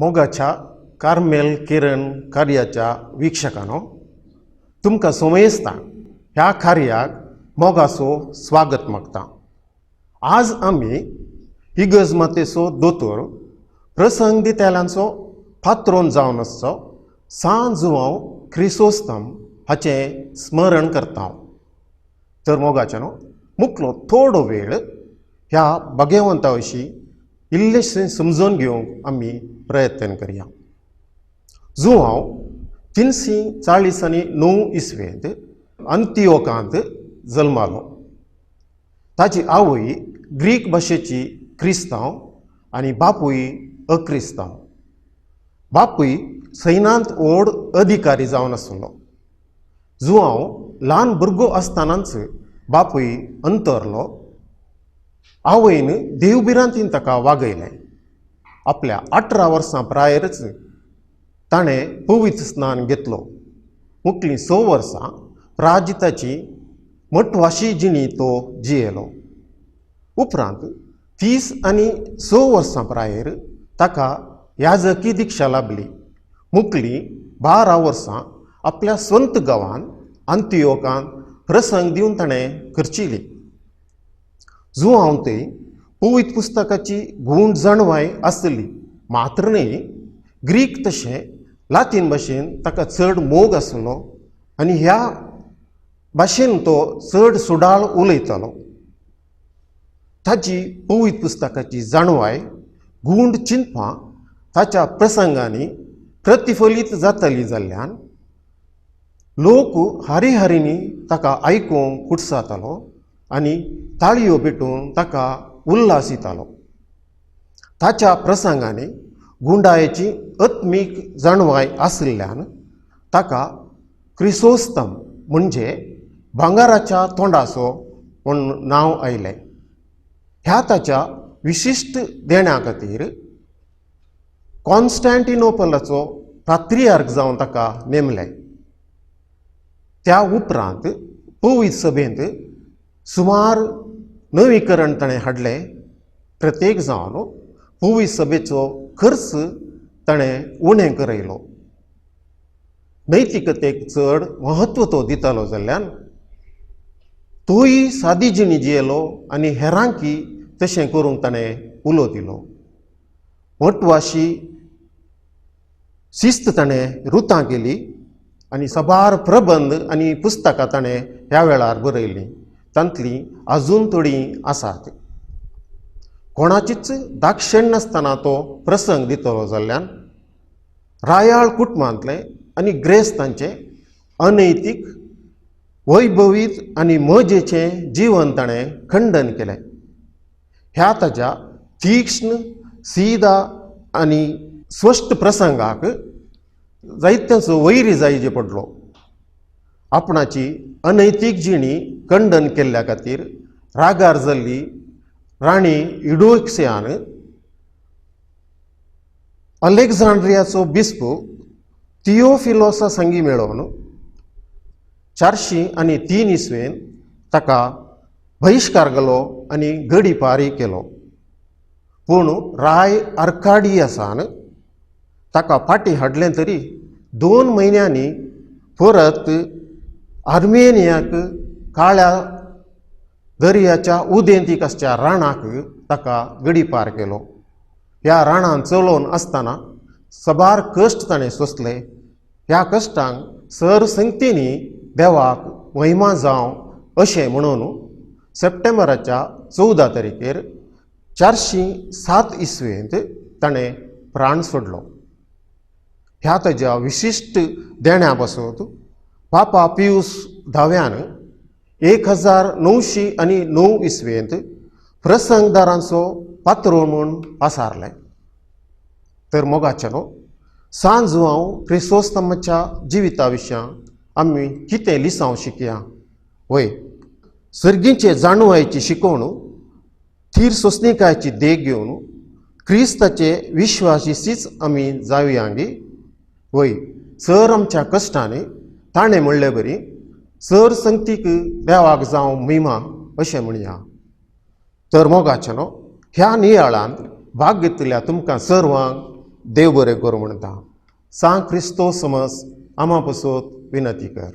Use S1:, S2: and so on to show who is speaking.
S1: मोगाच्या कार्मेल किरण कार्याच्या वीक्षकांनो, तुमकां सोमेस्तां ह्या कार्याक मोगाचो स्वागत मागता. आज आमी इगर्ज मातेचो दोतोर प्रसंग दितेल्यांचो पात्रोन जावन आसचो सांत जुवांव क्रिसोस्तम हाचें स्मरण करता. तर मोगाच्यानो, मुकलो थोडो वेळ ह्या भगवंता विशीं इल्लेशें समजून घेवंक आमी प्रयत्न करया. जुवांव 349 इसवेंत अंतियोकांत जल्मालो. ताची आवय ग्रीक भाशेची क्रिस्तांव आनी बापूय अक्रिस्तांव. बापूय सैनांत व्हड अधिकारी जावन आसलो. जुवांव ल्हान भुरगो आसतनाच बापूय अंतरलो. आवयन देवभिरांतीन ताका वागयलें. आपल्या 18 वर्सां प्रायरच ताणें पवित्र स्नान घेतलो. मुकलीं 6 वर्सां प्राजिताची मटवाशी जिणी तो जियेलो. उपरांत 36 वर्सां प्रायर ताका याजकी दिक्षा लाभली. मुकली 12 वर्सां आपल्या स्वंत गांवान अंतियोकान प्रसंग दिवन ताणें करचिली. जुवांव थंय पवित्र पुस्तकाची गूण जाणवाय आसली, मात्र न्हय ग्रीक तशें लातीन भाशेन ताका चड मोग आसलो आनी ह्या भाशेन तो चड सुडाळ उलयतालो. ताची पवित्र पुस्तकाची जाणवाय गूंड चिंतपां ताच्या प्रसंगांनी प्रतिफलीत जाताली जाल्ल्यान लोक हारी हारींनी ताका आयकूंक कुटसातालो आनी ताळयो पेटून ताका उल्हास दितालो. ताच्या प्रसंगांनी गुंडायेची आत्मीक जाणवाय आशिल्ल्यान ताका क्रिसोस्तम म्हणजे भांगराच्या तोंडाचो म्हूण नांव आयलें. ह्या ताच्या विशिश्ट देण्या खातीर कॉन्स्टँटिनोपलाचो पात्रियार्क जावन ताका नेमलें. त्या उपरांत पवित्र सभेंत सुमार नवीकरण ताणें हाडलें. प्रत्येक जावन पवित्र सभेचो खर्च ताणें उणें करयलो. नैतिकतेक चड म्हत्व तो दितालो जाल्ल्यान तोय सादी जिणी जियेलो आनी हेरांकी तशें करूंक ताणें उलो दिलो. मटवाशी शिस्त ताणें रुतां केली आनी साबार प्रबंध आनी पुस्तकां ताणें ह्या वेळार बरयलीं. तांतलीं अजून थोडीं आसात. कोणाचीच दाक्षेण नासतना तो प्रसंग दितलो जाल्ल्यान रायाळ कुटुंबांतलें आनी ग्रेस्तांचें अनैतीक वैभवीत आनी मजेचें जिवन ताणें खंडन केलें. ह्या ताच्या तीक्ष्ण सीदा आनी स्पश्ट प्रसंगाक जायत्यांचो वैरी जायजे पडलो. आपणाची अनैतीक जिणी खंडन केल्ल्या खातीर रागार जाल्ली राणी इडोक्सियान अलेक्झांड्रियाचो बिस्प थियोफिलोसा संगी मेळोवन 403 इसवेन ताका बहिश्कार घालो आनी गडीपारी केलो. पूण राय आर्काडियसान ताका फाटीं हाडलें तरी 2 म्हयन्यांनी परत आर्मेनियाक काळ्या दर्याच्या उदेंतीक आसच्या राणाक ताका गडीपार केलो. ह्या राणान चलोवन आसतना साबार कश्ट ताणें सोंसले. ह्या कश्टांक सर संगतींनी देवाक महिमा जावं अशें म्हणून सप्टेंबराच्या 14 तारखेर 407 इसवेंत ताणें प्राण सोडलो. ह्या ताज्या विशिश्ट देण्या पासत पापा पियूस धाव्यान 1909 इसवेंत प्रसंगदारांचो पात्रोन म्हूण पासारलें. तर मोगाचेलो सांत जुवांव क्रिसोस्तमाच्या जिविता विशयां आमी कितें लिसांव शिकया? वय, सर्गीचे जाणवायची शिकवण थीर सोंसणिकायेची देख घेवन क्रिस्ताचे विश्वासीच आमी जावया गी? वय, सर आमच्या कश्टांनी ताणें म्हणले बरी सर संगतीक देवाक जावं महिमा अशें म्हणया. तर मोगाचेलो, ह्या नियाळांत भाग घेतिल्ल्या तुमकां सर्वांक देव बरें करूं म्हणटा. सांग क्रिस्तो समज आमा पसत विनती कर.